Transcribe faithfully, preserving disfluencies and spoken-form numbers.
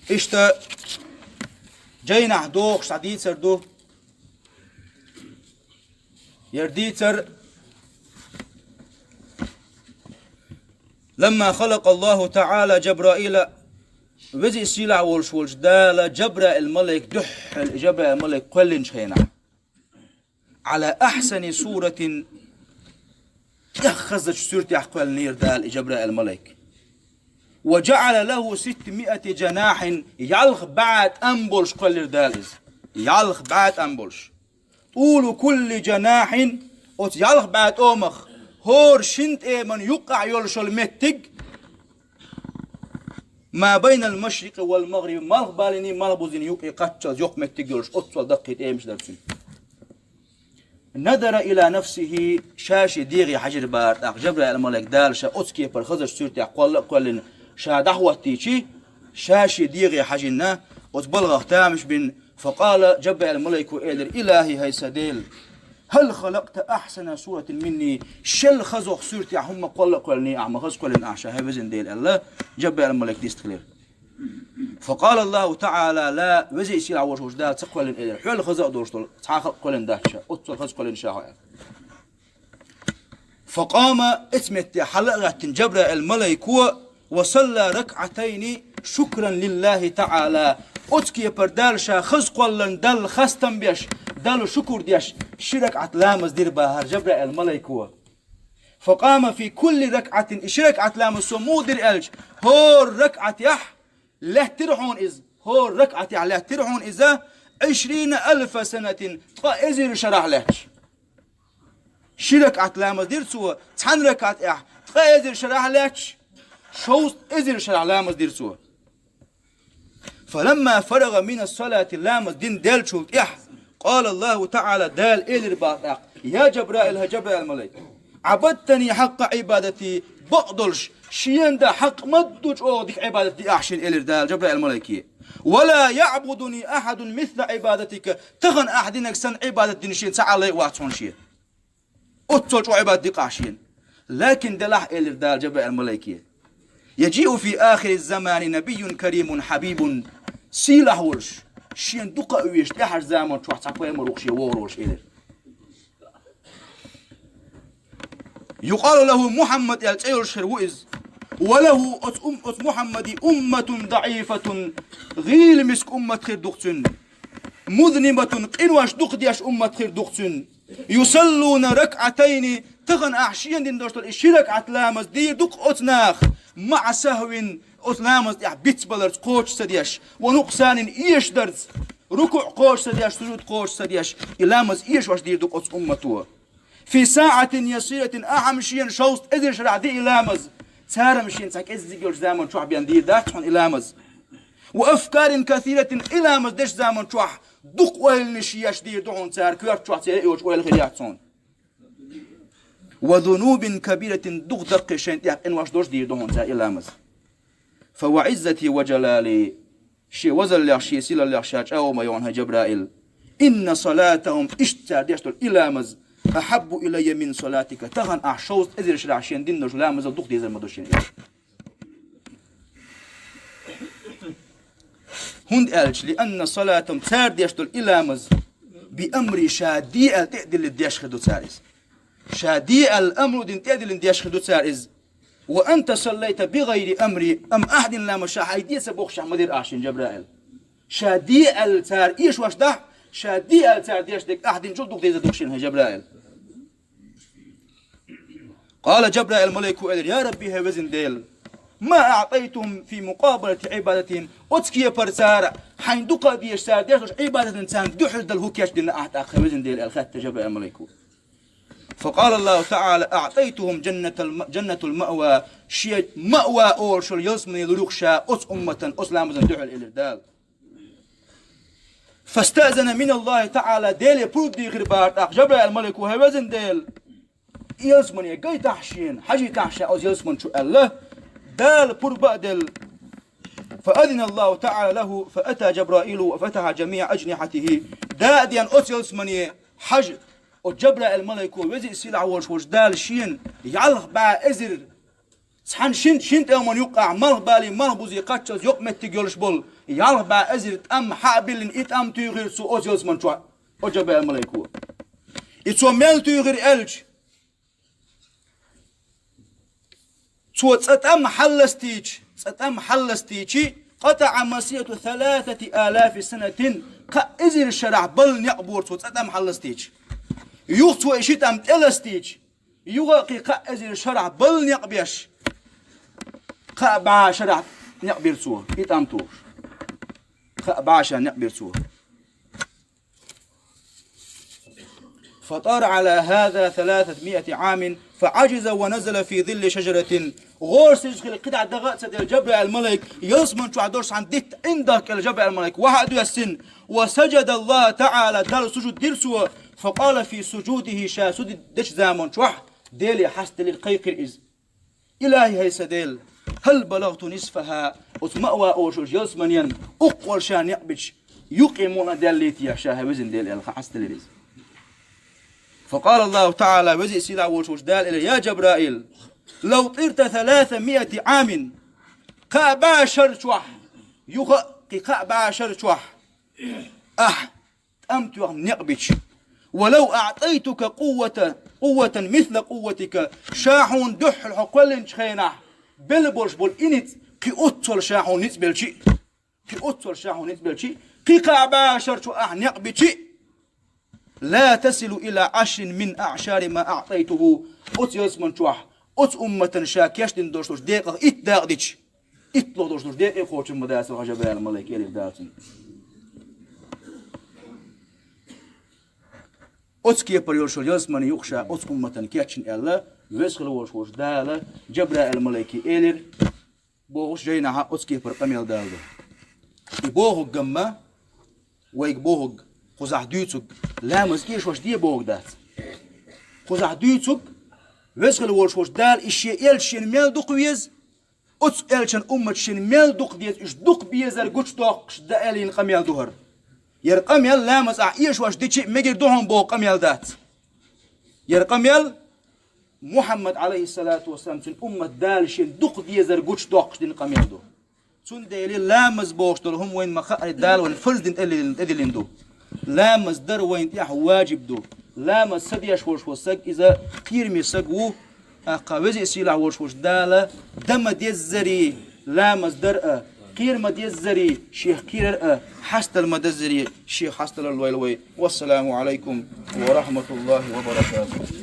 Иштта жайнахь дохуш цхьа дийцар ду. Яра дийцар: «Ламма халакъа Аллаху таӀала Жабраила», Веза Сийлахь волуш волчу Дала Жабраил малайк дуьххьал, Жабраил малайк кхоьллинчу хенахь, «Ӏала ахьсани суратин», тӀех хазачу суьртехь кхоьллинера Дала и Жабраил малайк. «Ва жаӀала лаху ситтамиати жанахьин», ялх бӀе тӀам болуш кхоьллира Дала иза. Ялх бӀе тӀам болуш. «ТӀулу кулли жанахьин», оцу ялх бӀе тӀомах хӀора шина тӀеман юккъахь йолуш йолу меттиг, «ма байнал машрикъи вал магъриби», малхбалиний, малхбузиний юккъе кхаччалц йоккха меттиг йолуш, оццул даккхий тӀемаш дара цуьнан. «Надара ила нафсихи», ша шен дегӀе хьаьжира бахара тӀаккха Жабраил малайк, Дала ша оцу кепара хазачу суьртехь кхолла а кхоьллина ша дӀахӀоттийчи, ша шен дегӀе хьаьжина, оцу балхах тамаш бина. «Факъала», Жабраил малайко элира: «Илахи, хӀай сан Дела, хӀал халакъта ахьсана суратин минни, шел хазох суьртехь хӀумма кхолла а кхоьллиний ахь, ма хаза кхоьллина ахь ша, хӀай везан Дела», аьлла, Жабраил малайк дистхилира. «Факъала Аллаху таӀала ла», Веза Сийлахь волуш волчу Дала ца кхоьллина элира, хьол хаза а долуш долу цхьа халкъ кхоьллина дац ша, оццул хаза кхоьллина ша хьо, аьлла. «Факъама», эцу метте хьала а гӀаьттина Жабраил малайко, «ва салла ракъатайни шукран лиллахи таӀала», оцу кепара Дала ша хаза кхолларна Далла хастам беш, Далла шукур деш, ши ракъат ламаз дира бахара Жабраил малайко. «Факъама фи кулли ракъатин», и ши ракъат ламаз цо муха дира аьлча, хӀора ракъатехь лаьттира хьуна иза, хӀора ракъатехь лаьттира хьуна иза, «Ӏишрина алфа санатин», ткъа эзар шарахь лаьтташ. Ши ракъат ламаз дира цо, цхьана ракъатехь ткъа эзар шарахь лаьтташ, шовзткъа эзар шарахь ламаз дира цо. «Фаламма фарагӀа мина салати», ламаз дина деллачул тӀаьхьа, «къала Аллаху таӀала», Дала элира бахара тӀаккха: «Я Жабраил, хӀай Жабраил малайк, Ӏабадтани хьакъа Ӏибадати, бакъдолуш, шена дан хьакъ ма ду чӀогӀа дика Ӏибадат ди ахь шена», элира Дала Жабраил малайке. «Ва ла яӀбудуни ахьадун мисла Ӏибадатика, тахана ахь динарг санна Ӏибадат дина шена цхьа а лай а вац хьуна шен. Оццул чӀогӀа Ӏибадат ди ахь шена. Лакин делахь», элира Дала Жабраил малайке, «яжиу фи ахири замани набийюн каримун хьабибун», сийлахь волуш, шена дукха а везаш, тӀаьхьарчу заман чохь цхьа пайхамар ву-кх шен вогӀур волуш, элира. «Юкъалу лаху Мухьаммад», аьлла цӀе йолуш хир ву иза. «Ва лаху», оцу ум-, оцу Мухьаммаде, «умматун даӀифатун», гӀийла миска уммат хир ду-кх цуьнан. «Музнибатун», къинош дукха деш уммат хир ду-кх цуьнан. «Юсаллуна ракъатайни», тахана ахь шена дина долуш долу и ши ракъат ламаз дийр ду-кх оцу наха, «маӀа сахвин», оцу ламаз тӀехь бицбаларца кхочуш ца деш, «ва нукъсанин», эшдарца, рукуӀ кхочуш ца деш, сужуд кхочуш ца деш, и ламаз эшош дийр ду-кх оцу уммато. «Фи саӀатин ясиратин», ахьа-м шена шовзткъа эзар шарахь ди и ламаз, цара-м шена цхьа кӀеззиг йолчу заман чохь бен дийр дац хьуна и ламаз. «Ва афкарин касиратин», и ламаз деш заман чохь дукха ойланаш еш дийр ду хьуна цара, коьрта чохь церан йолчу ойла хир яц хьуна. «Ва зунубин кабиратин», дукха даккхий шайна тӀехь къинош долуш дийр ду хьуна цара и ламаз. «Фа ва Ӏиззати ва жалали», шен вазаллех, шен сийлаллех ша чӀагӀо ма йо хьуна, хӀай Жабраил. «Инна салатахум», иштта цара деш долу и ламаз, «ахьаббу илайя мин салатика», тахана ахь шовзткъа эзар шарахь шена дина долчу ламазал дукха дезар ма ду шена иза. ХӀунда аьлча, «лианна салатахум», цара деш долу и ламаз, «би амри», ша де аьлла тӀе а диллина деш хир ду цара иза. Ша де аьлла амру дина тӀе а диллина деш хир ду цара иза. «Ва анта саллайта би гӀайри амри», амма ахь дина ламаз ша хьайн де ца бохуш ма дира ахь шена, Жабраил. Ша де аьлла цара эшош дахь, ша де аьлла цара деш дерг ахь динчул дукха дезар ду-кх шена, хӀай Жабраил. «Къала Жабраил», малайко элира: «Я Рабби, хӀай везан Дела, ма аӀтайтахум фи мукъабалати Ӏибадатихим», оцу кепара цара хьайна дукха а дезаш, цара деш долчу Ӏибадатана царна дуьхьал дала хӀун кечдина ахь тӀаккха, хӀай везан Дела, аьлла хаьттира Жабраил малайко. «Факъала Аллаху таӀала: аӀтайтахум жаннатал ма-, жаннатул маъва», шен маъва олуш йолу ялсамане лур ю-кх ша оцу умматана, оцу ламазана дуьхьал, элира Дала. «Фастаъзана мин Аллахи таӀала», Деле пурба дийхира бахара тӀаккха Жабраил малайко: «ХӀай везан Дела, ялсамане гайтахь шена, хьажийтахь ша оцу ялсамани чу», аьлла, Дала пурба а делла. «Фаазина Аллаху таӀала лаху, фаата Жабраилу ва фатахьа жамиӀа ажнихьатихи». Да а деана оцу ялсамане хьажа, оцу Жабраил малайко, Веза Сийлахь волуш волчу Дала шена ялх бӀе эзар, цхьана шин, шина тӀеман юккъахь малхбалий, малхбузий кхаччалц йокъа меттиг йолуш болу Ялх бӀаь эзар тӀам хьа а биллина, и тӀам туьйхира цо оцу ялсамани чохь, оцу Жабраил-малайко. И цо мел туьйхира аьлча, цо цкъа тӀам хьалластийча, цкъа тӀам хьалластийча, قطع مسيرة ثلاثة آلاف سنة, кхаа эзар шарахь балла некъ бора цо цкъа тӀам хьалластийча. Юха цо и ши тӀам тӀеластийча, юха а кхин кхаа эзар шарахь балла некъ беш, кхаа бӀаь шарахь некъ бира цо, и тӀам тухуш. Кхаа бӀаь шарахь некъ бира цо. فطار على هذا ثلاثمائة عام فعجز ونزل في ظل شجرة. ГӀорасиз хилла кхидӀа даха а ца делла, Жабраил-малайк ялсамани чохь долуш цхьана дитта ӀиндагӀ кӀел Жабраил-малайк ваха а доьссина, وسجد الله تعالى, Далла сужуд дира цо, فقال في سجوده, ша сужуд дечу заман чохь Деле хьастелира, кхайкхира иза: إلهي, хӀай сан Дела, هل بلغت نصفها, оцу Маъва олуш йолчу ялсаманин уккхол ша некъ бича, юккъе мукъана даьллий те ша, хӀай везан Дела, аьлла, хьастелира иза. فقال الله تعالى, Веза а Сийлахь а волуш волчу Дала элира: يا جبرائيل, لو طرت ثلاثمائة عام, кхаа бӀаь шар чохь, юха а кхин кхаа бӀаь шар чохь ахь тӀам тоьхна некъ бича, ولو أعطيتك قوة، قوة مثل قوتك, ша хьуна дуьххьал хьо кхоьллинчу хенахь белла болуш болу и ницкъ, кхин оццул ша хьуна ницкъ белчи а, кхин оццул ша хьуна ницкъ белчи а, кхин кхаа бӀаь шар чу ахь некъ бичи а, لا تصل إلى عشر من أعشار ما أعطيته, оцу ялсамани чохь оцу умматана ша кечдина долуш долчу декъах итт дакъа дича, итт ло долуш долчу декъе кхочур ма дац хьо, Жабраил-малайк, элира Дала цуьнга. Оцу кепара йолуш йолу ялсамани юкъа ша оцу умматана кечйина аьлла, Веза хилла волуш волчу Дала Жабраил-малайке элира, бохуш жайнахьа оцу кепара къамел Дала ду. И бохург гамма, вайга бохург, кхузахь дуьйцург, ламаз эшош де бохург дац. Кхузахь дуьйцург, Веза хилла волуш волчу Дала и шен элча шена мел дукха веза, оцу элчан уммат шена мел дукха деза, уьш дукха безар гучудоккхуш дан аьлла йина къамел ду хӀара. ХӀара къамел ламаз ахь эшош дичи а мегар ду хьуна боху къамел дац. ХӀара къамел Мухьаммад, Ӏалайхиссалату вассалам, цуьнан уммат Дала шена дукха дезар гучудоккхуш дина къамел ду. Цундела ламаз бохуш долу хӀума вайна ма-хаъара Дала вайна фарз дина тӀедиллина, тӀедиллина ду. Ламаз дар вайна тӀехь ваджиб ду. Ламаз ца деш волуш волу саг, иза кхераме саг ву, тӀаккха Веза а Сийлахь а волуш волчу Дала дан ма-деззара ламаз дар а, кхера ма-деззара шех кхерар а, хьастал ма-деззара шех хьасталар лойла вай. Вассаламу Ӏалайкум ва рахьматуллахӀи ва баракатухӀ.